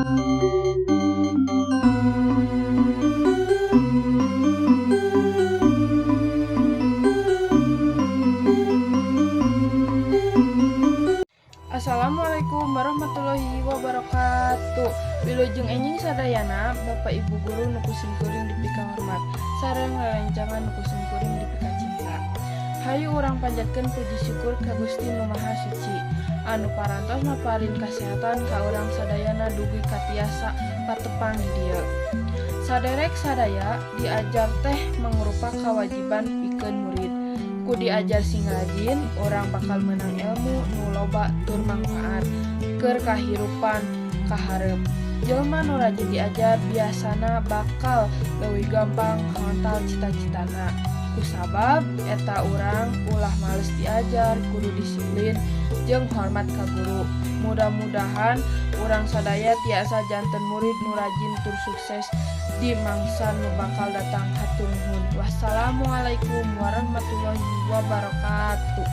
Assalamualaikum warahmatullahi wabarakatuh. Wilujeng enjing sadayana, Bapak Ibu guru nu ku simkuring dipikahormat sareng rerencangan nu ku simkuring dipikacinta. Hayu urang panjatkeun puji syukur ka Gusti Nu Maha Suci anu parantos maparin kasehatan ka urang sadayana dugi ka tiasa patepang di dieu. Saderek sadaya, diajar teh mangrupa kawajiban pikeun murid. Ku diajar sing rajin, urang bakal meunang ilmu nu loba tur mangfaat keur kahirupan kaharep. Jelema nu rajin diajar biasana bakal leuwih gampang hontal cita-citana. Kusabab eta, urang ulah males diajar, kudu disiplin jeung hormat ka guru. Mudah-mudahan urang sadaya tiasa janten murid nu rajin tur sukses di mangsa nu bakal datang. Hatur nuhun. Wassalamualaikum warahmatullahi wabarakatuh.